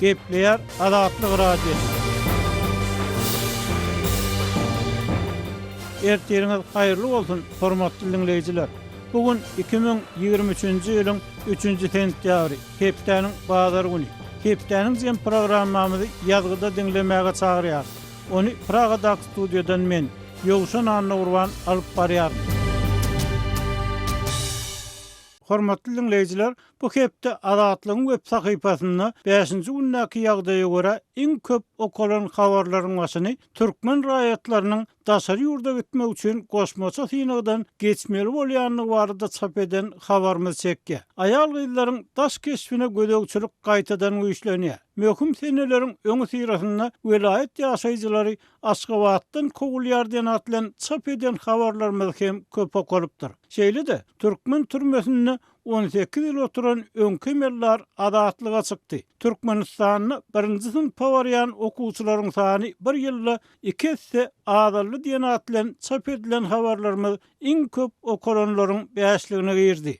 Gepleýär Azatlyk Radiosy. Ertiriňiz haýyrly bolsun, hormatly diňleýjiler! Bu gün 2023-nji ýylyň üçünji sentýabry, hepdäniň bazar güni. Hepdäniň jem programmamyzy ýazgyda diňlemäge çagyrýarys. Ony Pragadaky studiýadan men, Ýowşan Annagurban alyp barýaryn. Hormatly diňleýjiler, bu hepde Azatlygyň web sahypasynda bäşinji gündäki ýagdaýa görä iň köp okalan habarlaryň başyny türkmen raýatlarynyň daşary ýurda gitmek üçin goşmaça synagdan geçmeli bolýandygy barada çap eden habarymyz çekýär. Aýal-gyzlaryň daş keşbine gözegçilik gaýtadan güýçlenýär. Möhüm seneleriň öňüsyrasynda welaýat ýaşaýjylary Aşgabatdan kowulýar diýen at bilen çap eden habarlarymyz hem köp okalypdyr. Şeýle-de, türkmen türmesinde 18 ýyl oturan öňki emeldar azatlyga çykdy. Türkmenistanda birinji synpa barýan okuwçylaryň sany bir ýylda iki esse azaldy diýen at bilen çap edilen habarlarymyz iň köp okalanlaryň bäşligine girdi.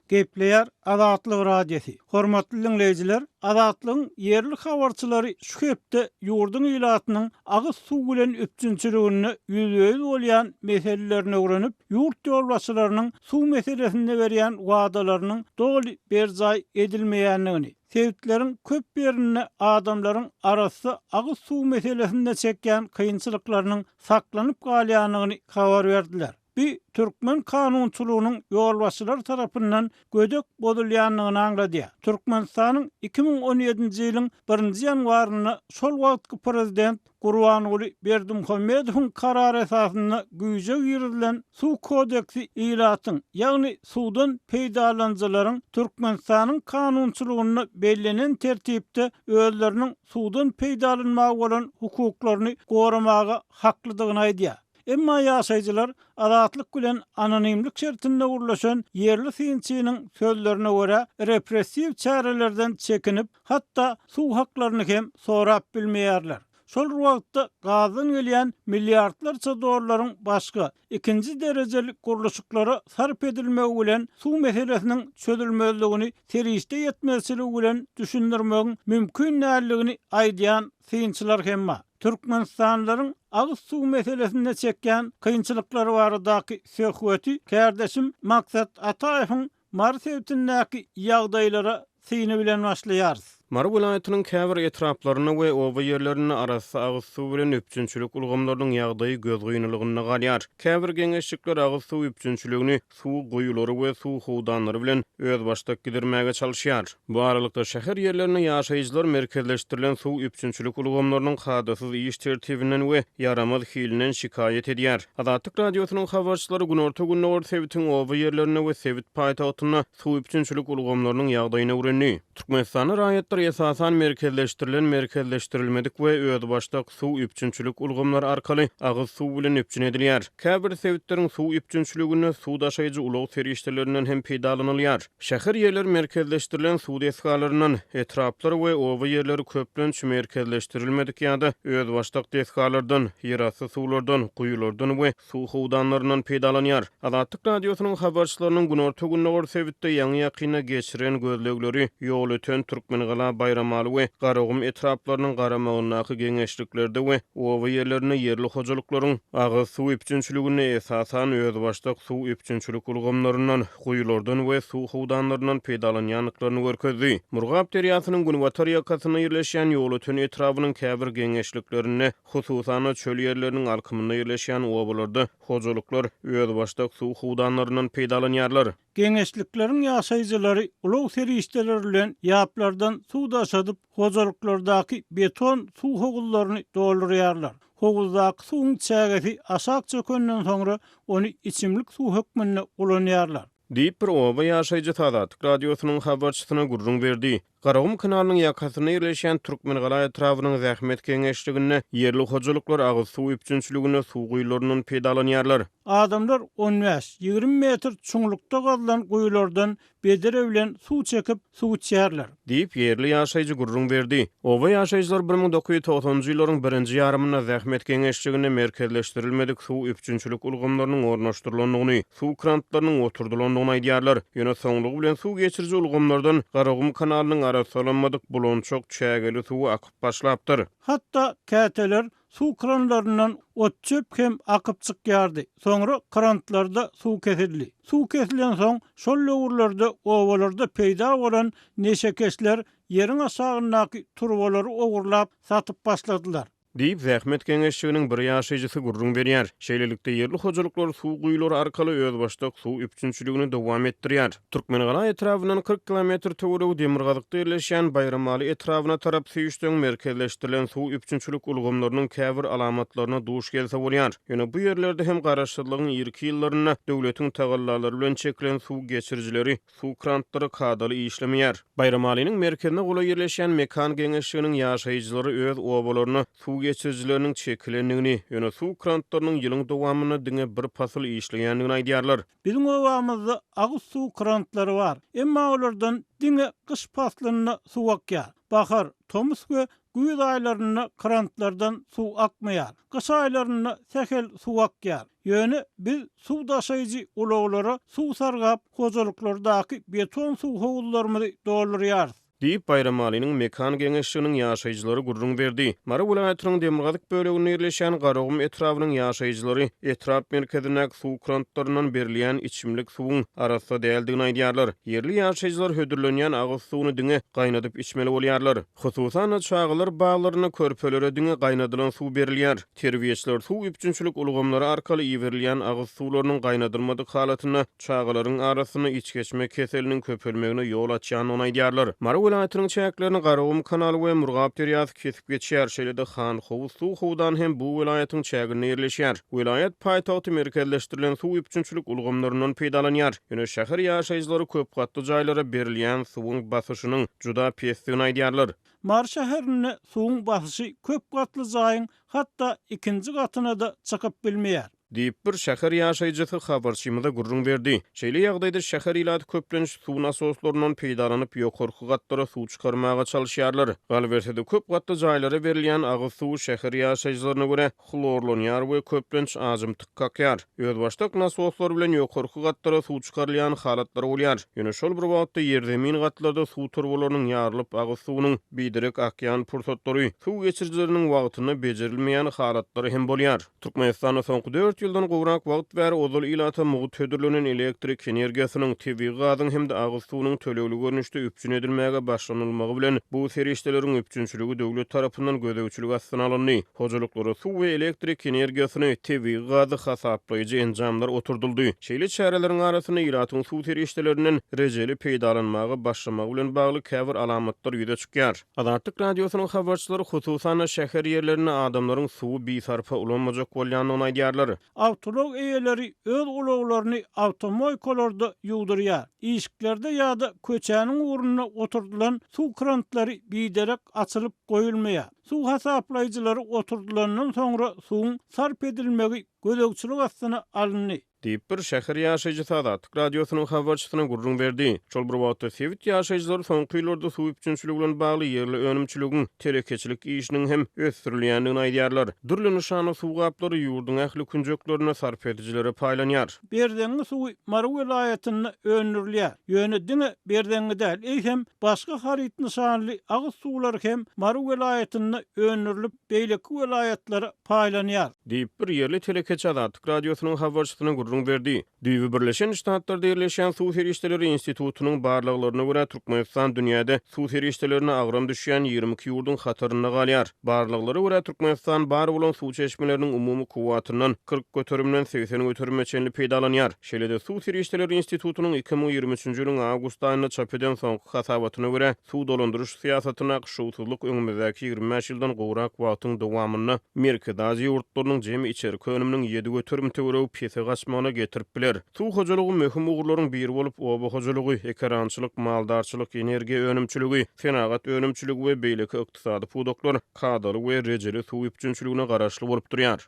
Gepleýär Azatlyk Radiosy. Hormatly diňleýjiler, Azatlygyň ýerli habarçylary şu hepde ýurduň ilatynyň agyz suw bilen üpjünçiliginde ýüzbe-ýüz bolýan meselelerini öwrenip, ýurt ýolbaşçylarynyň suw meselesinde berýän wadalarynyň doly berjaý edilmeýändigini, Sebitleriň köp ýerinde adamlaryň arassa agyz suw meselesinde çekýän kynçylyklarynyň saklanyp galýandygyny habar berdiler. Bu türkmen kanunçylygynyň ýolbaşçylar tarapyndan gödek bozulýandygyny aňladýar. Türkmenistanyň 2017-nji ýylyň birinji ýanwarynda şol wagtky prezident Gurbanguly Berdimuhamedowyň karary esasynda güýje girizilen Suw kodeksi ilatyň, ýagny suwdan peýdalanyjylaryň Türkmenistanyň kanunçylygynda bellenen tertipde özleriniň suwdan peýdalanmaga bolan hukuklaryny goramaga haklydygyny aýdýar. Emma ýaşaýjylar Azatlyk bilen anonimlik şertinde gürleşen ýerli synçynyň sözlerine görä, repressiw çärelerden çekinip, hatda suw haklaryny hem sorap bilmeýärler. Şol bir wagtda gazdan gelýän milliardlarça dollaryň başga, ikinji derejeli gurluşyklara sarp edilmegi bilen suw meselesiniň çözülmezligini serişde ýetmezçiligi bilen düşündirmegiň mümkin däldigini aýdýan synçylar hem bar. Türkmenistanlylaryň agyz suw meselesinde çekýän kynçylyklary baradaky söhbeti kärdeşim Maksat Ataýewiň Mary sebitindäki ýagdaýlara syny bilen başlaýarys. Mary welaýatynyň käbir etraplarynda we oba ýerlerinde arassa agyz suw bilen üpjünçilik ulgamlarynyň ýagdaýy gözgynylygynda galýar. Käbir geňeşlikler agyz suw üpjünçiligini suw guýulary we suw howdanlary bilen özbaşdak gidirmäge çalyşýar. Bu aralykda, şäher ýerlerinde ýaşaýjylar merkezleşdirilen suw üpjünçilik ulgamlarynyň kadasyz iş tertibinden we ýaramaz hilinden şikaýat edýär. Azatlyk Radiosynyň habarçylary günorta-gündogar sebitiň oba ýerlerinde we sebit paýtagtynda suw üpjünçilik ulgamlarynyň ýagdaýyny öwrendi. Türkmenistanda raýatlar esasan merkezleşdirilen, merkezleşdirilmedik we özbaşdak suw üpjünçilik ulgamlary arkaly agyz suw bilen üpjün edilýär. Käbir sebitleriň suw üpjünçiliginde suw daşaýjy ulag serişdelerinden hem peýdalanylýar. Şäher ýerleri merkezleşdirilen suw desgalaryndan, etraplar we oba ýerleri köplenç merkezleşdirilmedik ýa-da özbaşdak desgalardan, ýerasty suwlardan, guýulardan we suw howdanlaryndan peýdalanýar. Azatlyk Radiosynyň habarçylarynyň günorta-gündogar sebitde ýaňy-ýakynda geçiren gözlegleri Ýolöten, Türkmengala, Baýramaly we Garagum etraplarynyň garamagyndaky geňeşliklerde we oba ýerlerinde ýerli hojalyklaryň agyz suw üpjünçiliginde esasan özbaşdak suw üpjünçilik ulgamlaryndan, guýulardan we suw howdanlaryndan peýdalanýandyklaryny görkezdi. Murgap derýasynyň günbatar ýakasynda ýerleşýän Ýolöten etrabynyň käbir geňeşliklerinde, hususan-da, çöl ýerleriniň alkymynda ýerleşýän obalarda hojalyklar özbaşdak suw howdanlaryndan peýdalanýarlar. Geňeşlikleriň ýaşaýjylary ulag serişdeleri bilen ýaplardan suw daşadyp, hojalyklardaky beton suw howuzlaryny doldurýarlar. Howuzdaky suwuň çägesi aşak çökenden soňra, ony içimlik suw hökmünde ulanýarlar. Diýip, bir oba ýaşaýjysy Azatlyk Radiosynyň habarçysyna gürrüň berdi. Garagum kanalynyň ýakasynda ýerleşýän Türkmengala etrabynyň Zähmet geňeşliginde ýerli hojalyklar agyz suw üpjünçiliginde suw guýularyndan peýdalanýarlar. Adamlar on bäş, 20 metr çuňlukda gazylan guýulardan bedre bilen suw çekip, suw içýärler. Diýip, ýerli ýaşaýjy gürrüň berdi. Oba ýaşaýjylary 1990-njy ýyllaryň birinji ýarymynda zähmet geňeşliginde merkezleşdirilmedik suw üpjünçilik ulgamlarynyň ornaşdyrylandygyny, suw krantlarynyň oturdylandygyny aýdýarlar. Ýöne soňlugy bilen suw geçiriji ulgamlardan Garagum kanalynyň arassalanmadyk bulançak çägeli suwy akyp başlapdyr. Hatda käteler Suw kranlaryndan ot-çöp hem akyp çykýardy. Soňra krantlarda suw kesildi. Suw kesilensoň, şol döwürlerde obalarda peýda bolan neşekeşler ýeriň aşagyndaky turbalary ogurlap, satyp başladylar. Diýip, zähmet geňeşliginiň bir ýaşaýjysy gürrüň berýär. Şeýlelikde, ýerli hojalyklar suw guýulary arkaly özbaşdak suw üpjünçiligini dowam etdirýär. Türkmengala etrabyndan 40 kilometr töweregi demirgazykda ýerleşýän Baýramaly etrabyna tarap süýşseň, merkezleşdirilen suw üpjünçilik ulgamlarynyň käbir alamatlaryna duş gelse bolýar. Ýöne bu ýerlerde hem garaşsyzlygyň irki ýyllarynda döwletiň tagallalary bilen çekilen suw geçirijileri, suw krantlary kadaly işlemeýär. Baýramalynyň merkezine golaý ýerleşýän Mekan geňeşliginiň ýaşaýjylary öz obalaryna suw geçirijileriniň çekilendigini, ýöne suw krantlarynyň ýylyň dowamynda diňe bir pasyl işleýändigini aýdýarlar. Biziň obamyzda agyz suw krantlary bar, emma olardan diňe gyş paslynda suw akýar. Bahar, tomus we güýz aýlarynda krantlardan suw akmaýar. Gyş aýlarynda sähel suw akýar. Ýöne biz suw daşaýjy ulaglara suw sargap, hojalyklardaky beton suw howuzlarymyzy doldurýarys. Diýip, Baýramalynyň Mekan geňeşliginiň ýaşaýjylary gürrüň berdi. Mary welaýatynyň demirgazyk böleginde ýerleşýän Garagum etrabynyň ýaşaýjylary etrap merkezindäki suw krantlaryndan berilýän içimlik suwuň arassa däldigini aýdýarlar. Ýerli ýaşaýjylar hödürlenýän agyz suwuny diňe gaýnadyp içmeli bolýarlar. Hususan-da, çagalar baglarynda körpelere diňe gaýnadylan suw berilýär. Terbiýeçiler suw üpjünçilik ulgamlary arkaly iberilýän agyz suwlarynyň gaýnadylmadyk halatynda çagalaryň arasynda içgeçme keseliniň köpelmegine ýol açýandygyny aýdýarlar. Mary welaýatynyň çäklerini Garagum kanaly we Murgap derýasy kesip geçýär, şeýle-de Hanhowuz suw howdany hem bu welaýatyň çäginde ýerleşýär. Welaýat paýtagty merkezleşdirilen suw üpjünçilik ulgamlaryndan peýdalanýar. Ýöne şäher ýaşaýjylary köp gatly jaýlara berilýän suwuň basyşynyň juda pesdigini aýdýarlar. Mary şäherinde suwuň basyşy köp gatly jaýyň hatda ikinji gatyna-da çykyp bilmeýär. Diýip, bir şäher ýaşaýjysy habarçymyza gürrüň berdi. Şeýle ýagdaýda şäher ilaty köplenç suw nasoslaryndan peýdalanyp, ýokarky gatlara suw çykarmaga çalyşýarlar. Galyberse-de, köp gatly jaýlara berilýän agyz suwy şäher ýaşaýjylaryna görä, hlorlanýar we köplenç ajymtyk kakýar. Özbaşdak nasoslar bilen ýokarky gatlara suw çykarylýan halatlary bolýar. Ýöne şol bir wagtda ýerzemin gatlarda suw turbalarynyň ýarylyp, agyz suwunyň biderek akýan pursatlary, suw geçirijileriniň wagtynda bejerilmeýän halatlary hem bolýar. Türkmenistanda soňky dört ýyldan gowrak wagt bäri ozal ilata mugt hödürlenen elektrik energiýasynyň, tebigy gazyň hem-de agyz suwunyň tölegli görnüşde üpjün edilmäge başlanylmagy bilen, bu serişdeleriň üpjünçiligi döwlet tarapyndan gözegçilik astyna alyndy. Hojalyklara suw we elektrik energiýasyny, tebigy gazy hasaplaýjy enjamlar oturdyldy. Şeýle çäreleriň arasynda ilatyň suw serişdelerinden rejeli peýdalanmaga başlamagy bilen bagly käbir alamatlar ýüze çykýar. Azatlyk Radiosynyň habarçylary, hususan-da, şäher ýerlerinde adamlaryň suwy bisarpa ulanmajak bolýandygyny aýdýarlar. Awtoulag eýeleri öz ulaglaryny awtomoýkalarda ýuwdurýar. Işiklerde ýa-da köçäniň ugrunda oturdylan suw krantlary biderek açylyp goýulmaýar. Suw hasaplaýjylary oturdylandan soňra suwuň sarp edilmegi gözegçilik astyna alyndy. Diýip, bir şäher ýaşaýjysy Azatlyk Radiosynyň habarçysyna gürrüň berdi. Şol bir wagtda, sebit ýaşaýjylary soňky ýyllarda suw üpjünçiligi bilen bagly ýerli önümçiligiň, telekeçilik işiniň hem ösdürilýändigini aýdýarlar. Dürli nyşanly suw gaplary ýurduň ähli künjeklerinde sarp edijilere paýlanýar. Berzeňňi suwy Mary welaýatynda öndürilýär. Ýöne diňe Berzeňňi däl, eýsem, başga haryt nyşanly agyz suwlary hem Mary welaýatynda öndürilip, beýleki welaýatlara paýlanýar. Diýip, bir ýerli telekeçi Azatlyk Radiosynyň habarçysyna gürrüň berdi. Düýbi Birleşen Ştatlarda ýerleşýän Suw serişdeleri institutynyň barlaglaryna görä, Türkmenistan dünýäde suw serişdelerine agram düşýän 22 ýurduň hatarynda galýar. Barlaglara görä, Türkmenistan bar bolan suw çeşmeleriniň umumy kuwwatyndan 40 göterimden 80 göterime çenli peýdalanýar. Şeýle-de, Suw serişdeleri institutynyň 2023-nji ýylyň awgust aýynda çap eden soňky hasabatyna görä, Suw dolandyryş syýasatyndaky şowsuzlyk öňümizdäki 25 ýyldan gowrak wagtyň dowamynda Merkezi Aziýa ýurtlarynyň jemi içerki önüminiň 7% töweregi pese gaçmagyna. kynlaşmagyna getirip biler. Suw hojalygy möhüm ugurlaryň biri bolup, oba hojalygy, ekerançylyk, maldarçylyk, energiýa önümçiligi, senagat önümçiligi we beýleki ykdysady pudaklar kadaly we rejeli suw üpjünçiligine garaşly bolup durýar.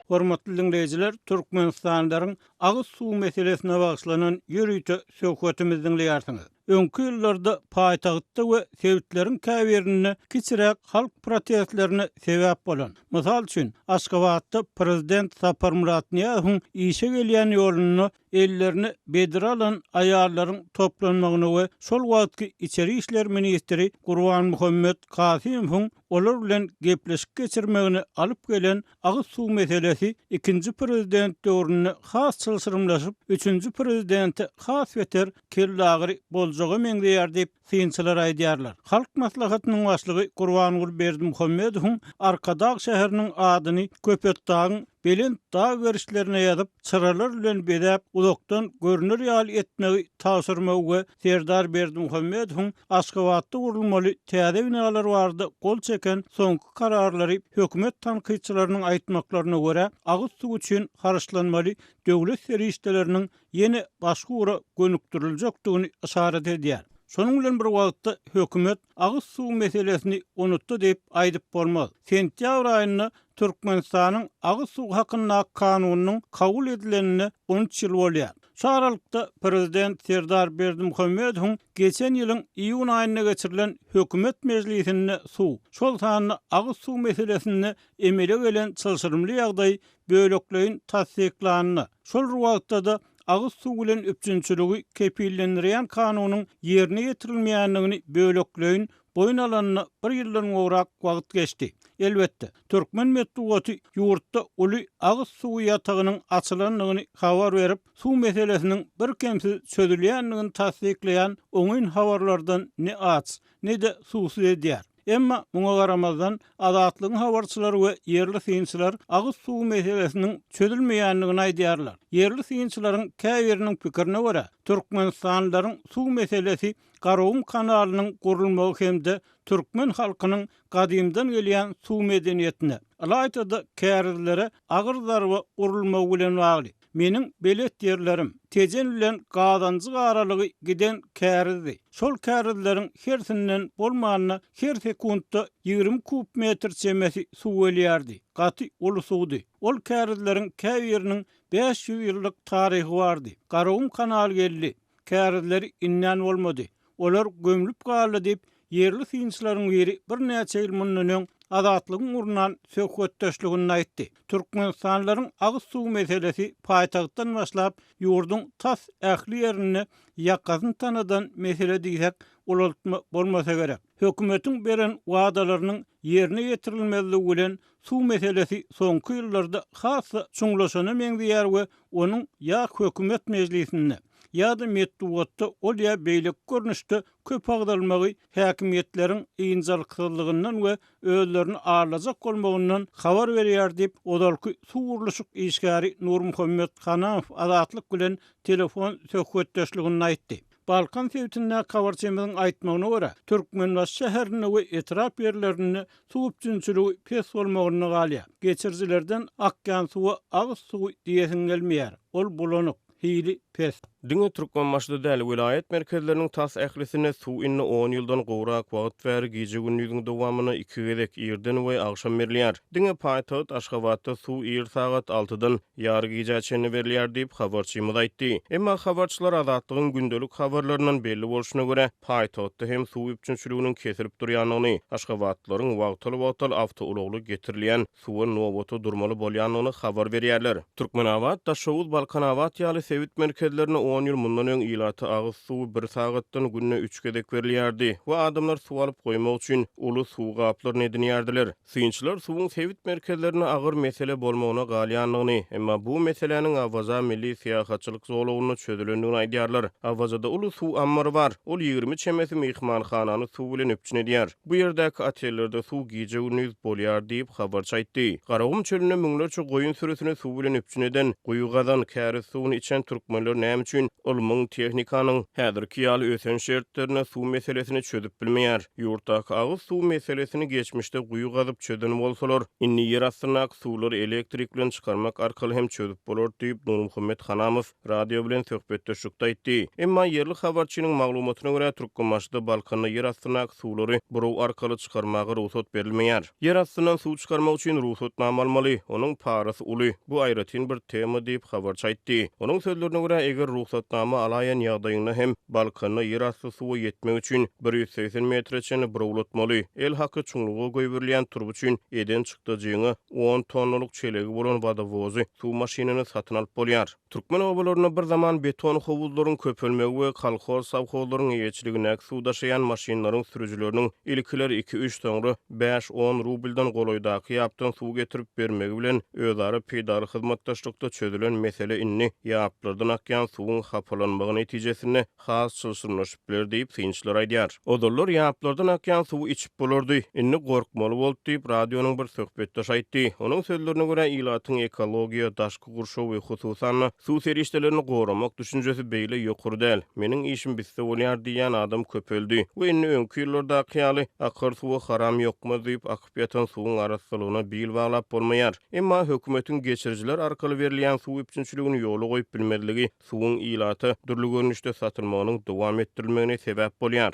Hormatly diňleýjiler, türkmenistanlylaryň agyz suw meselesine bagyşlanan ýörite söhbetimizi diňleýärsiňiz. Öňki ýyllarda paýtagtda we sebitleriň käbirinde kiçiräk halk protestlerine sebäp bolan, mysal üçin, Aşgabatda prezident Saparmyrat Nyýazowyň işe gelýän ýolunda ellerine bedre alan aýallaryň toplanmagyna we şol wagtky içeri işler ministri Gurbanmuhammet Kasymowyň olar bilen gepleşik geçirmegine alyp gelen agyz suw meselesi ikinji prezident döwründe has çylşyrymlaşyp, üçünji prezidente has beter kellagyry boljaga meňzeýär diýip, synçylar aýdýarlar. Halk Maslahatynyň Başlygy Gurbanguly Berdimuhamedowyň Arkadag şäheriniň adyny Köpetdagyň belent dag gerişlerine ýazyp, çyralar bilen bezäp, uzakdan görner ýaly etmegi tabşyrmagy we Serdar Berdimuhamedowyň Aşgabatda gurulmaly täze binalar barada gol çeken soňky kararlary hökümet tankytçylarynyň aýtmaklaryna görä, agyz suwy üçin harçlanmaly döwlet serişdeleriniň ýene başga ugra gönükdiriljekdigini yşarat edýär. Şonuň bilen bir wagtda, hökümet agyz suwy meselesini unutdy diýip aýdyp bolmaz. Sentýabr aýynda Türkmenistanyň Agyz suwy hakyndaky kanunynyň kabul edilenine 13 ýyl bolýar. Şu aralykda, prezident Serdar Berdimuhamedowyň geçen ýylyň iýun aýynda geçirilen hökümet mejlisinde suw, şol sanda agyz suw meselesinde emele gelen çylşyrymly ýagdaý bölekleýin tassyklanyna, şol bir wagtda-da agyz suw bilen üpjünçiligi kepillendirýän kanunyň ýerine ýetirilmeýändigini bölekleýin boýun alanyna bir ýyldan gowrak wagt geçdi. Elbetde, türkmen metbugaty ýurtda uly agyz suwy ýatagynyň açylandygyny habar berip, suw meselesiniň birkemsiz çözülýändigini tassyklaýan oňyn habarlardan ne aç, ne-de suwsuz edýär. Emma muňa garamazdan, Azatlygyň habarçylary we ýerli synçylar agyz suwy meselesiniň çözülmeýändigini aýdýarlar. Ýerli synçylaryň käbiriniň pikirine görä, türkmenistanlylaryň suw meselesi Garagum kanalynyň gurulmagy hem-de türkmen halkynyň gadymdan gelýän suw medeniýetine, ylaýta-da kärizlere agyr zarba urulmagy bilen bagly. Meniň belet ýerlerim, Tejen bilen Gazanjyk aralygy giden kärizdi. Şol kärizleriň hersinden bolmanda her sekuntda 20 kub metr çemesi suw gelýärdi. Gaty uly suwdy. Ol kärizleriň käbiriniň 500 ýyllyk taryhy bardy. Garagum kanaly geldi. Kärizleri indän bolmady. Olar gömlüp galdy diýip, ýerli synçylaryň biri birnäçe ýyl mundan öň Azatlygyň gurnan söhbetdeşliginde aýtdy. Türkmenistanlylaryň agyz suwy meselesi paýtagtdan başlap, ýurduň tas ähli ýerinde ýakasyny tanadan mesele diýsek, ulaltma bolmasa gerek. Hökümetiň beren wadalarynyň ýerine ýetirilmezligi bilen suw meselesi soňky ýyllarda has-da çuňlaşana meňzeýär we onuň ýa hökümet mejlisinde, ýa-da metbugatda ol ýa beýleki görnüşde köp agzalmagy häkimiýetleriň ynjalyksyzlygyndan we özlerini aldajak bolmagyndan habar berýär diýip, ozalky suw gurluşyk işgäri Nurmuhammet Hanamow Azatlyk bilen telefon söhbetdeşliginde aýtdy. Balkan sebitindäki habarçymyzyň aýtmagyna görä, Türkmenbaşy şäherinde we etrap ýerlerinde suw üpjünçiligi pes bolmagynda galýar. Geçirijilerden akýan suwa agyz suwy diýesiň gelmeýär. Ol bulanyk, hili pes. Diňe Türkmenbaşyda däl, welaýat merkezleriniň tas ählisinde suw indi on ýyldan gowrak wagt bäri gije-gündiziň dowamynda iki gezek, irden we agşam berilýär. Diňe paýtagt Aşgabatda suw ir sagat altydan ýary gijä çenli berilýär diýip, habarçymyz aýtdy. Emma habarçylar Azatlygyň gündelik habarlaryndan belli bolşuna görä, paýtagtda hem suw üpjünçiliginiň kesilip durýandygyny, aşgabatlylaryň wagtal-wagtal awtoulagly getirilýän suwa nobata durmaly bolýandygyny habar berýärler. Türkmenabat, Daşoguz, Balkanabat ýaly sebit merkezlerinde on ýyl mundan öň ilata agyz suwy bir sagatdan günde üç gezek berilýärdi we adamlar suw alyp goýmak üçin uly suw gaplaryny edinýärdiler. Synçylar suwuň sebit merkezlerinde agyr mesele bolmagyna galýandygyny, emma bu meseläniň Awaza milli syýahatçylyk zolagynda çözülendigini aýdýarlar. Awazada uly suw ammary bar. Ol 20 çemesi myhmanhanany suw bilen üpjün edýär. Bu ýerdäki otellerde suw gije-gündiz bolýar diýip, habarçy aýtdy. Garagum çölünde müňlerçe goýun sürüsini suw bilen üpjün eden, guýy gazan, käriz suwuny içen türkmenler. Türkmenler näme üçin ylmyň, tehnikanyň häzirki ýaly ösen şertlerinde suw meselesini çözüp bilmeýär? Ýurtdaky agyz suw meselesini geçmişde guýy gazyp çözen bolsalar, indi ýer astyndaky suwlary elektrik bilen çykarmak arkaly hem çözüp bolar diýip, Nurmuhammet Hanamow radio bilen söhbetdeşlikde aýtdy. Emma ýerli habarçynyň maglumatyna görä, Türkmenbaşyda, Balkanda ýer astyndaky suwlary buraw arkaly çykarmaga rugsat berilmeýär. Ýer astyndan suw çykarmak üçin rugsatnama almaly, onuň parasy uly, bu aýratyn bir tema diýip, habarçy aýtdy. Onuň sözlerine görä, eger rugsatnama alaýan ýagdaýyňda hem Balkanda ýerasty suwa ýetmek üçin 180 metre çenli burawlatmaly, el haky çuňluga goýberilýän turba üçin eden çykdajyňa on tonnalyk çelegi bolan wodowozy, suw maşynyny satyn alyp bolýar. Türkmen obalarynda bir zaman beton howuzlaryň köpelmegi we kolhoz-sowhozlaryň eýeçiligindäki suw daşaýan maşynlaryň sürüjileriniň ilkiler iki-üç, soňra bäş-on rubldan golaýdaky ýapdan suw getirip bermegi bilen özara peýdaly hyzmatdaşlykda çözülen mesele indi ýaplardan akýan suwuň hapalanmagy netijesinde has çylşyrymlaşyp biler diýip, synçylar aýdýar. Ozallar ýaplardan akýan suwy içip bolardy, indi gorkmaly boldy diýip, radionyň bir söhbetdeşi aýtdy. Onuň sözlerine görä, ilatyň ekologiýa, daşky gurşaw we hususan-da, suw serişdelerini goramak düşünjesi beýle ýokary däl. Meniň işim bitse bolýar diýýän adam köpeldi we indi öňki ýyllardaky ýaly, akar suwa haram ýokmaz diýip, akyp ýatan suwuň arassalygyna bil baglap bolmaýar. Emma hökümetiň geçirijiler arkaly berilýän suw üpjünçiligini ýola goýup bilmezligi suwuň ilata dürli görnüşde satylmagynyň dowam etdirilmegine sebäp bolýar.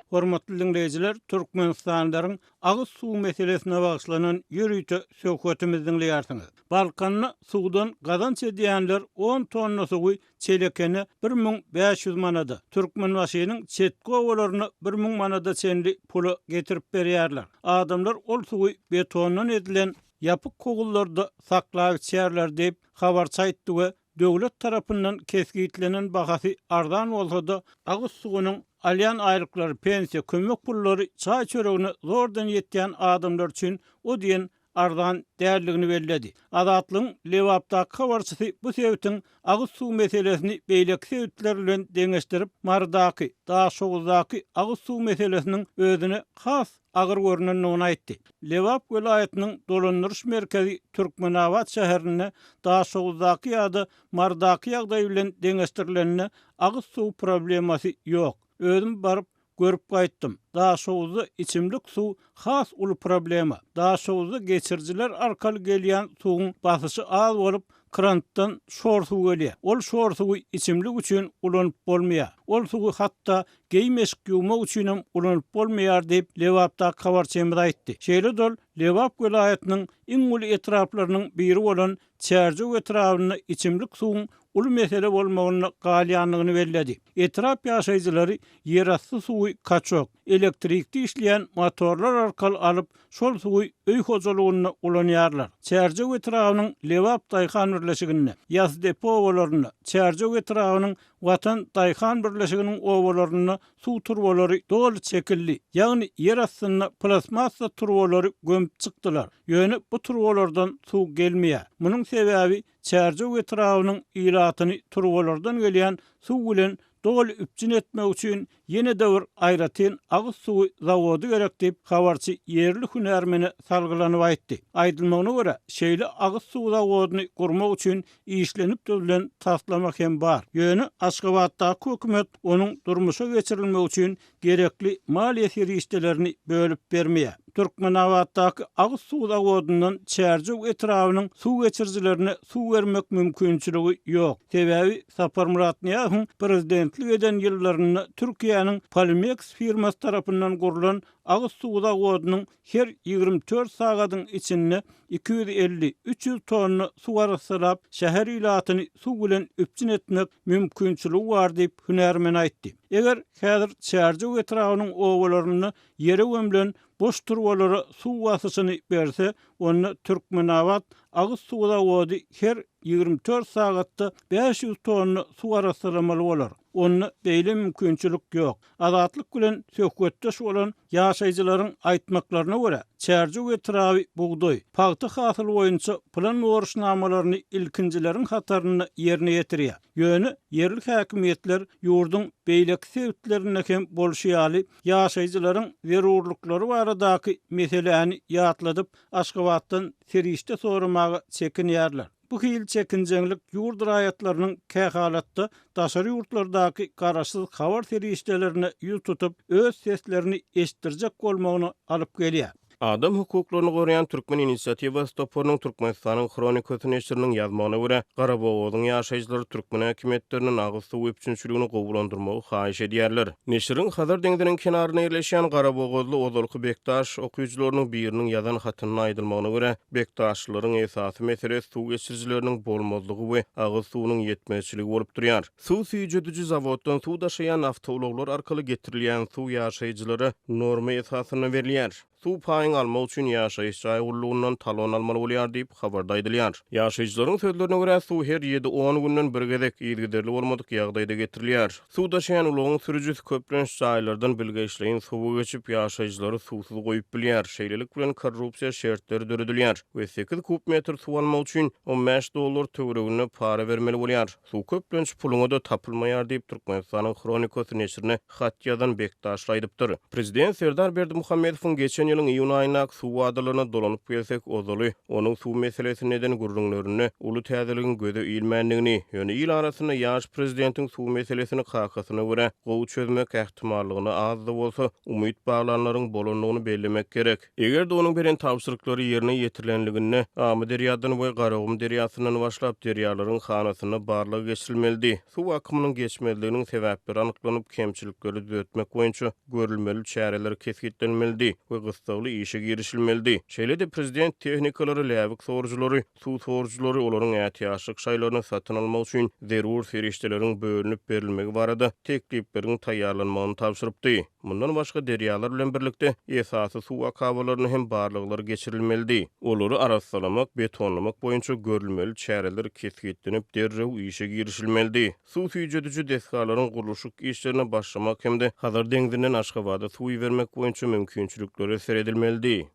Hormatly diňleýjiler, türkmenistanlylaryň agyz suw meselesine bagyşlanan ýörite söhbetimizi diňleýärsiňiz. Balkanda suwdan gazanç edýänler on tonna suwy Çelekene 1500 manada, Türkmenbaşynyň çetki obalaryna 1000 manada çenli pula getirip berýärler. Adamlar ol suwy betondan edilen ýapyk howuzlarda saklap içýärler diýip, habarçy aýtdy we döwlet tarapyndan kesgitlenen bahasy arzan bolsa-da, agyz suwunyň alýan aýlyklary, pensiýa, kömek pullary çaý-çöregine zordan ýetýän adamlar üçin o diýen arzan däldigini belledi. Azatlygyň Lebapdaky habarçysy bu sebitiň agyz suw meselesini beýleki sebitler bilen deňeşdirip, Marydaky, Daşoguzdaky agyz suw meselesiniň özüne has agyr görnendigini aýtdy. Lebap welaýatynyň dolandyryş merkezi Türkmenabat şäherinde Daşoguzdaky ýa-da Marydaky ýagdaý bilen deňeşdirilende agyz suw problemasy ýok. Özüm baryp, görüp gaýtdym. Daşoguzda içimlik suw has uly problema. Daşoguzda geçirijiler arkaly gelýän suwuň basyşy az bolup, krantdan şor suw gelýär. Ol şor suwy içimlik üçin ulanyp bolmaýar. Ol suwy hatda geýim-eşik ýuwmak üçinem ulanyp bolmaýar diýip, Lebapdaky habarçymyz aýtdy. Şeýle-de ol Lebap welaýatynyň iň uly etraplarynyň biri bolan Çärjew etrabynda içimlik suwuň uly mesele bolmagynda galýandygyny belledi. Etrap ýaşaýjylary ýerasty suwy kaçok, elektrikde işleýän motorlar arkaly alyp, şol suwy öý hojalygynda ulanýarlar. Çärjew etrabynyň Lebap daýhan birleşiginde, Ýasdepe obalarynda, Çärjew etrabynyň Watan daýhan birleşiginiň obalarynda suw turbalary doly çekildi, ýagny ýer astynda plastmassa turbalary gömüp çykdylar. Ýöne bu turbalardan suw gelmeýär. Munuň sebäbi Çärjew etrabynyň ilatyny turbalardan gelýän suw bilen doly üpjün etmek üçin ýene-de bir aýratyn agyz suwy zawody gerek diýip, habarçy ýerli hünärmene salgylanyp aýtdy. Aýdylmagyna görä, şeýle agyz suw zawodyny gurmak üçin işlenip düzülen taslama hem bar. Ýöne Aşgabatdaky hökümet onuň durmuşa geçirilmegi üçin gerekli maliýe serişdelerini bölüp bermeýär. Türkmenabatdaky agyz suw zawodyndan Çärjew etrabynyň suw geçirijilerine suw bermek mümkinçiligi ýok. Sebäbi Saparmyrat Nyýazowyň prezidentlik eden ýyllarynda Türkiýäniň Polimeks firmasy tarapyndan gurlan agyz suw zawodynyň her 24 sagadyň içinde 250, 300 tonna suw arassalap, şäher ilatyny suw bilen üpjün etmek mümkinçiligi bar diýip, hünärmen aýtdy. Eger häzir Çärjew etrabynyň obalarynda ýere gömlen boş turbalara suw basyşyny berse, onda Türkmenabat agyz suw zawody her 24 sagatda 500 tonna suw arassalamaly bolar. Onda beýle mümkinçilik ýok. Azatlyk bilen söhbetdeş bolan ýaşaýjylaryň aýtmaklaryna görä, Çärjew etraby bugdaý, pagta hasyly boýunça plan borçnamalaryny ilkinjileriň hatarynda ýerine ýetirýär. Ýöne ýerli häkimiýetler ýurduň beýleki sebitlerinde hem bolşy ýaly, ýaşaýjylaryň zerurlyklary baradaky meseläni ýatladyp, Aşgabatdan serişde soramaga çekinýärler. Bu hili çekinjeňlik ýurt raýatlarynyň kähalatda daşary ýurtlardaky garaşsyz habar serişdelerine ýüz tutup, öz seslerini eşitdirjek bolmagyna alyp gelýär. Adam hukuklaryny goraýan Türkmen inisiatiwasy toparynyň Türkmenistanyň Hronikasy neşiriniň ýazmagyna görä, Garabogazyň ýaşaýjylary türkmen häkimiýetlerinden agyz suwy üpjünçiligini gowulandyrmagy haýyş edýärler. Neşiriň Hazar deňziniň kenarynda ýerleşýän Garabogazly ozalky Bekdaş okyjylarynyň biriniň ýazan hatynda aýdylmagyna görä, bekdaşlylaryň esasy meselesi suw geçirijileriniň bolmazlygy we agyz suwunyň ýetmezçiligi bolup durýar. Suw süýjediji zawoddan suw daşaýan awtoulaglar arkaly getirilýän suw ýaşaýjylara norma esasynda berilýär. Suw paýyňy almak üçin ýaşaýyş jaý gullugyndan talon almaly bolýar diýip, habarda aýdylýar. Ýaşaýjylaryň sözlerine görä, suw her ýedi-on günden bir gezek, yzygiderli bolmadyk ýagdaýda getirilýär. Suw daşaýan ulagyň sürüjisi köplenç jaýlardan bilgeşleýin suwa geçip, ýaşaýjylary suwsuz goýup bilýär. Şeýlelik bilen, korrupsiýa şertleri döredilýär we sekiz kub metr suw almak üçin 15 dollar töwereginde para bermeli bolýar. Suw köplenç puluňa-da tapylmaýar diýip, Türkmenistanyň Hronikasy neşirine hat ýazan Bekdaşly aýdypdyr. Prezident Serdar Berdimuhamedowyň geçen ýylyň iýun aýyndaky suw wadalaryna dolanyp gelsek, ozaly onuň suw meselesinde eden gürrüňlerinde uly täzeligiň göze ilmändigini, ýöne il arasynda ýaş prezidentiň suw meselesini kakasyna görä gowy çözmek ähtimallygyna az-da bolsa umyt baglanlaryň bolandygyny bellemek gerek. Eger-de onuň beren tabşyryklary ýerine ýetirilenliginde, Amyderýadan we Garagum derýasyndan başlap derýalaryň hanasynda barlag geçirilmelidi. Suw akymynyň geçmezliginiň sebäpleri anyklanyp, kemçilikleri düzetmek boýunça görülmeli çäreler kesgitlenmelidi we gyssagly işe girişilmelidi. Şeýle-de prezident tehnikalary, läbik sorujylary, suw sorujylary, olaryň ätiýaçlyk şaýlaryny satyn almak üçin zerur serişdeleriň bölünip berilmegi barada teklipleriň taýýarlanmagyny tabşyrypdy. Mundan başga, derýalar bilen birlikde, esasy suw akabalaryna hem barlaglar geçirilmelidi. Olary arassalamak, betonlamak boýunça görülmeli çäreler kesgitlenip, derrew işe girişilmelidi. Suw süýjediji desgalaryň gurluşyk işlerine başlamak hem-de Hazar deňzinden Aşgabada suw ibermek boýunça mümkinçiliklere seredilmelidi.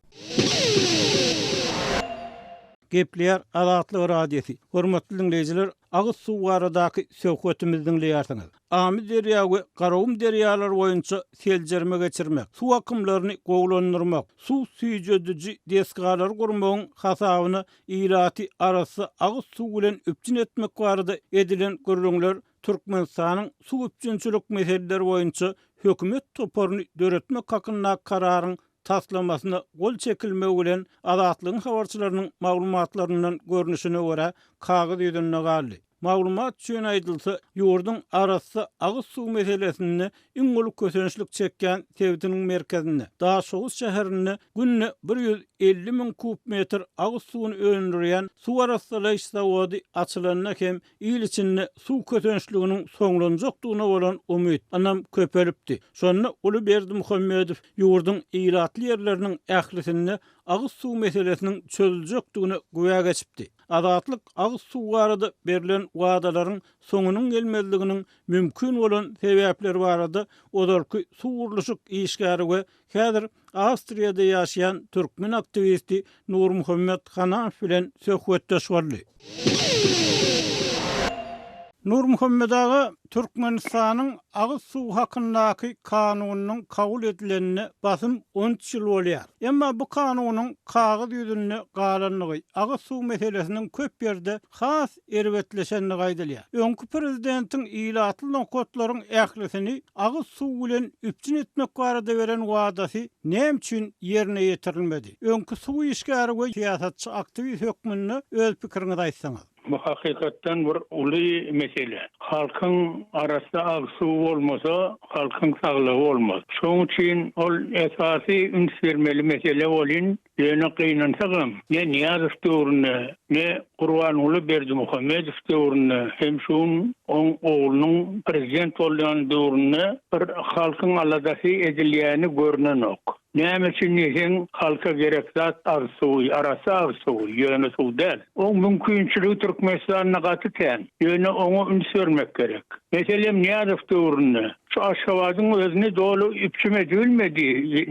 Gepleýär Azatlyk Radiosy, Hormatly diňleýjiler, agyz suw baradaky söhbetimizi diňleýärsiňiz. Amyderýa we Garagum derýalary boýunça seljerme geçirmek, suw akymlaryny gowulandyrmak, suw süýjediji desgalary gurmagyň hasabyna ilaty arassa agyz suw bilen üpjün etmek barada edilen gürrüňler Türkmenistanyň suw üpjünçilik meseleleri boýunça hökümet toparyny döretmek hakyndaky kararyň taslamasyna gol çekilmegi bilen Azatlygyň habarçylarynyň maglumatlaryndan görnüşine görä, kagyz ýüzünde galdy. Maglumat üçin aýdylsa, ýurduň arassa agyz suw meselesinde iň uly kösençlik çekýän sebitiniň merkezinde, Daşoguz şäherinde günde 150 müň kub metr agyz suwuny öndürýän suw arassalaýyş zawody açylanda hem il içinde suw kösençliginiň soňlanjakdygyna bolan umyt, ynam köpelipdi. Şonda uly Berdimuhamedow ýurduň ilatly ýerleriniň ählisinde agyz suw meselesiniň çözüljekdigine güwä geçipdi. Azatlyk agyz suwy barada berlen wadalaryň soňunyň gelmezliginiň mümkin bolan sebäpleri barada ozalky suw gurluşyk işgäri we häzir Awstriýada ýaşaýan türkmen aktiwisti Nurmuhammet Hanamow bilen söhbetdeş boldy. Nurmuhammet aga, Türkmenistanyň agyz suwy hakyndaky kanunynyň kabul edilenine basym 13 ýyl bolýar. Emma bu kanunyň kagyz ýüzünde galandygy, agyz suw meselesiniň köp ýerde has erbetleşendigi aýdylýar. Öňki prezidentiň ilatly nokatlaryň ählisini agyz suw bilen üpjün etmek barada beren wadasy näme üçin ýerine ýetirilmedi? Öňki suw işgäri we syýasatçy aktiwist hökmünde öz pikiriňizi aýtsaňyz. Bu hakykatdan bir uly mesele. Halkyň arassa agyz suwy bolmasa, halkyň saglygy bolmaz. Şoň üçin ol esasy üns bermeli mesele welin, ýöne gynansagam, ne Nyýazow döwründe, ne Gurbanguly Berdimuhamedow döwründe hem şu gün oň oglunyň prezident bolýan döwründe bir halkyň aladasy edilýäni görnenok. Näme üçin diýseň, halka gerek zat agyz suwy, arassa agyz suwy, ýöne suw däl. Oň mümkinçiligi Türkmenistanda gaty kän, ýöne oňa üns bermek gerek. Meselem, Nyýazow döwründe şu Aşgabadyň özüni doly üpjüm edibilmedi,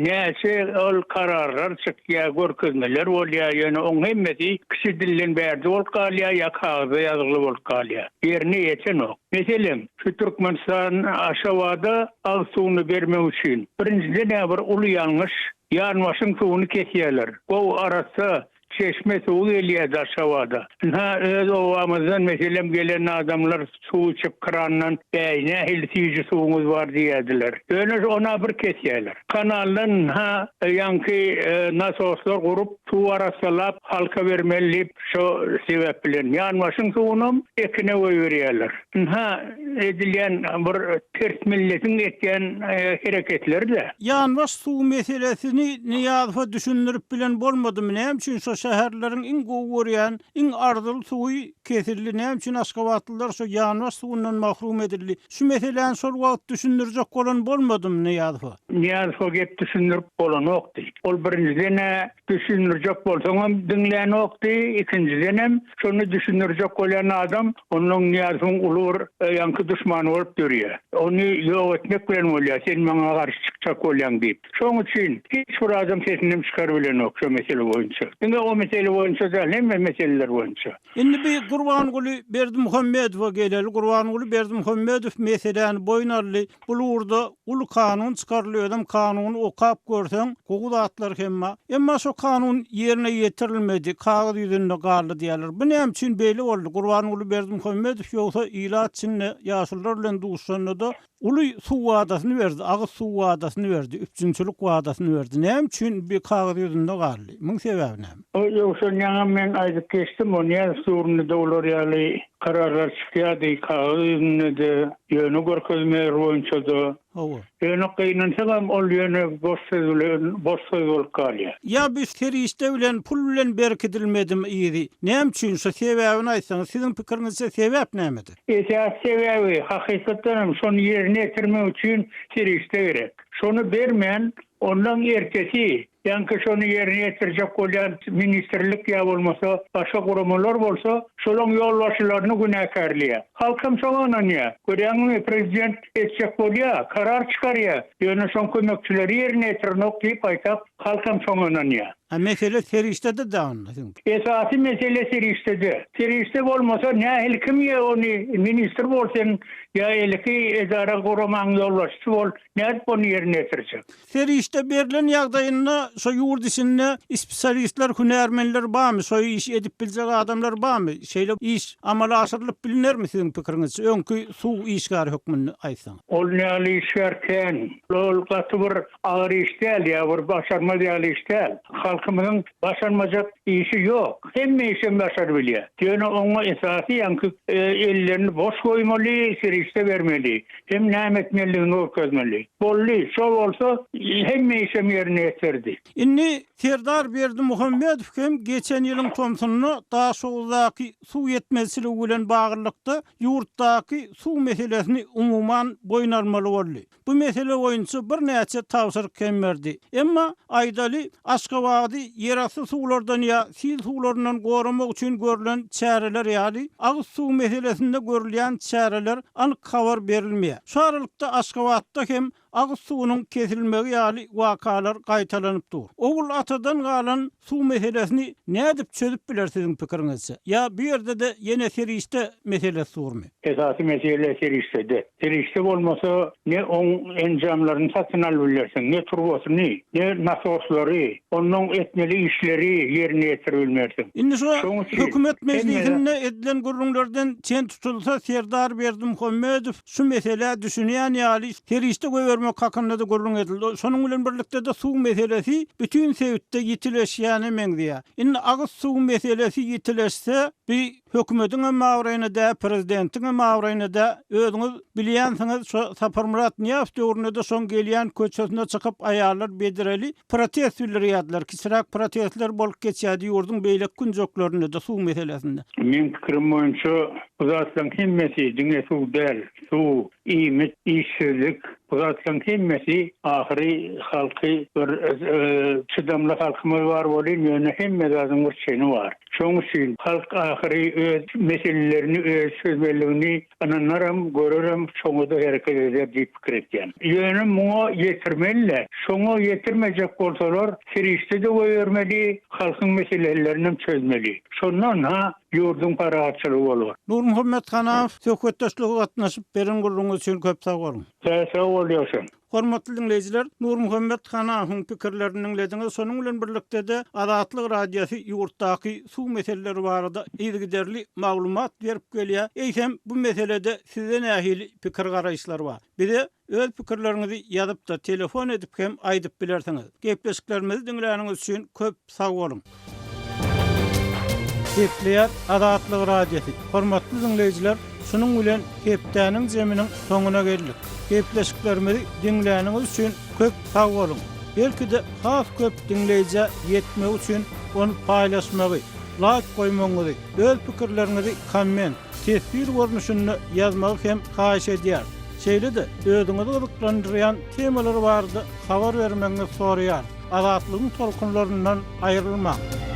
näçe ol kararlar çykýar, görkezmeler bolýar, ýöne oň hemmesi kiçi dilden bärde bolup galýar ýa kagyzda ýazgyly bolup galýar, ýerine ýetenok. Meselem, şu Türkmenistan Aşgabada agyz suwuny bermek üçin, birinjiden-ä bir uly ýalňyş, ýanbaşyň suwuny kesýärler. Gowy, arassa. Çeşme suwy gelýärdi Aşgabada. Ynha, öz obamyzdan, meselem, gelen adamlar suw içip krandan, Bäý, nähili süýji suwuňyz bar diýýärdiler. Ýöne ona bir kesýärler. Kanaldan ynha, ýaňky nasoslar gurup, suw arassalap, halka bermeli diýip, şo sebäp bilen ýanbaşyň suwunam ekine goýberýärler. Ynha, edilýän bir ters milletiň etýän hereketleri-dä. Ýanbaş suw meselesini Nyýazowa düşündirip bilen bolmadymy? Näme üçin şo şäherlileriň iň gowy görýän, iň arzyly suwy kesildi? Näme üçin aşgabatlylar şo ýanbaş suwundan mahrum edildi? Şu meseläni şol wagt düşündirjek bolan bolmadymy Nyýazowa? Nyýazowa gep düşündirip bolanokdy. Ol birinjiden-ä Düşündirjek bolsaňam diňlänokdy, ikinjidenem, şony düşündirjek bolýan adam onnoň Nyýazowyň uly bir ýaňky duşmany bolup durýar. Ony ýok etmek bilen bolýar, sen maňa garşy çykjak bolýaň diýip. Şoň üçin hiç bir adam sesinem çykarybilenok şo mesele boýunça. Diňe o mesele boýunça däl, hemme meseleler boýunça. Indi bi Gurbanguly Berdimuhamedowa geleli. Gurbanguly Berdimuhamedow meseläni boýun aldy. Bul ugurda uly kanun çykaryldy, özem kanuny okap görseň, gowy zatlar hem bar. Emma şo kanun ýerine ýetirilmedi, kagyz ýüzünde galdy diýýärler. Bu näme üçin beýle boldy? Gurbanguly Berdimuhamedow ýogsa ilat içinde ýaşulular bilen duşanda-da uly suw wadasyny berdi, agyz suw wadasyny berdi, üpjünçilik wadasyny berdi. Näme üçin bi kagyz ýüzünde galdy? Muň sebäbi näme? Ýogsa ýaňam men aýdyp geçdim, o Nyýazow döwründe-de olar ýaly kararlar çykýardy, kagyz ýüzünde-de, ýöne görkezmeler boýunça-da. Hawa. Ýöne gynansagam ol ýöne boş söz bilen boş söz bolup galýar. Ýa bu serişde bilen, pul bilen berkidilmedimi yzy? Näme üçin? Şu sebäbini aýtsaňyz, siziň pikiriňizçe sebäp nämede? Esasy sebäbi, hakykatdan hem şony ýerine ýetirmek üçin serişde gerek. Şony bermän, ondan ertesi Ýaňky şony ýerine ýetirjek bolýan ministrlik ýa bolmasa başga guramalar bolsa, şolaň ýolbaşçylaryny günäkärleýär. Halkam şoňa ynanýar. Görýäňmi, prezident etjek bolýar, karar çykarýar, ýöne şoň kömekçileri ýerine ýetirenok diýip aýtap, halkam şoňa ynanýar. A mesele serişdede-dä onda siziň. Esasy mesele serişdede. Serişde bolmasa nähili kim ýa ony ministr bol sen ýa eliki edara guramaň ýolbaşçysy bol, nädip ony ýerine ýetirjek? Serişde berlen ýagdaýynda şo ýurt içinde spesialistler, hünärmenler barmy, şo işi edip biljek adamlar barmy? Şeýle iş amala aşyrylyp bilinermi siziň pikiriňizçe, öňki suw işgäri hökmünde aýtsaňyz? Ol ýaly işgär kän. Ol gaty bir agyr iş däl ýa bir başarmaz ýaly iş däl. Halkymyzyň başarmajak işi ýok. Hemme işem başarybilýär. Ýöne oňa esasy ýaňky ellerini boş goýmaly, serişde bermeli. Hem näme etmelidigini görkezmeli. Boldy, şo bolsa hemme işem ýerine ýeterdi. Indi Serdar Berdimuhamedow hem geçen ýylyň tomsunda Daşoguzdaky suw ýetmezçiligi bilen baglylykda ýurtdaky suw meselesini umuman boýun almaly boldy. Bu mesele boýunça birnäçe tabşyryk hem berdi. Emma, aýdaly, Aşgabady ýerasty suwlardan ýa sil suwlaryndan goramak üçin görlen çäreler ýaly, agyz suwy meselesinde görülýän çäreler anyk habar berilmeýär. Şu aralykda Aşgabatda hem agyz suwunyň kesilmegi ýaly wakalar gaýtalanyp dur. Ogul atadan galan suw meselesini nädip çözüp biler siziň pikiriňizçe? Ýa bu ýerde-de ýene serişde meselesi durmy? Esasy mesele serişdede. Serişde bolmasa ne oň enjamlaryny satyn alyp bilersiň, ne turbasyny, ne nasoslary, onnoň etmeli işleri ýerine ýetirip bilmersiň. Indi şu hökümet mejlisinde edilen gürrüňlerden çen tutulsa, Serdar Berdimuhamedow şu meselä düşünýän ýaly, serişde goýbermek hakynda-da gürrüň edildi. Şonuň bilen birlikde-de suw meselesi bütin sebitde ýitileşýäne meňzeýär. Indi agyz suw meselesi ýitileşse, bi Hökümediňem abraýyna dä, prezidentiňem abraýyna dä, özüňiz bilýänsiňiz, şo Saparmyrat Nyýazow döwründe-de şoň gelýän köçesine çykyp aýallar bedreli protest bildirýärdiler, kiçiräk protestler bolup geçýärdi ýurduň beýleki künjeklerinde-de suw meselesinde. Meň pikirim boýunça bu zatlaryň hemmesi diňe suw däl, suw, iýmit, işsizlik bu zatlaryň hemmesi ahyry halky bir çydamly halkymyz bar welin ýöne hemme zadyň bir çeni bar. Şoň üçin halk ahyry öz meselelerini öz çözmelidigini ynanaram, görerem, şoňa-da hereket eder diýip pikir etýän. Ýöne muňa ýetirmeli-dä. Şoňa ýetirmejek bolsalar, serişde-de goýbermeli, halkyň meselelerinem çözmeli. Şondan-ha. Ýurduň parahatçylygy bolar. Nurmuhammet Hanamow söhbetdeşlige gatnaşyp beren gürrüňiňiz üçin köp sag boluň. Sag bol Ýowşan. Hormatly diňleýjiler, Nurmuhammet Hanahowyň pikirlerini diňlediňiz. Şonuň bilen birlikde-de Azatlyk Radiosy ýurtdaky suw meseleleri barada yzygiderli maglumat berip gelýär. Eýsem, bu meselede sizde nähili pikir-garaýyşlar bar? Bize öz pikirleriňizi ýazyp-da, telefon edip hem aýdyp bilersiňiz. Gepleşiklerimizi diňläniňiz üçin köp Sag boluň. Gepleýär Azatlyk Radiosy. Hormatly diňleýjiler, şunuň bilen hepdäniň jeminiň soňuna geldik. Gepleşiklerimizi diňläniňiz üçin köp sag boluň. Belki-de has köp diňleýjä ýetmegi üçin ony paýlaşmagy, laýk goýmagyňyzy, öz pikirleriňizi komment, teswir görnüşinde ýazmagy hem haýyş edýäris. Şeýle-de özüňizi gyzyklandyrýan temalar barada habar bermegiňizi soraýarys. Azatlygyň tolkunlaryndan aýrylmaň!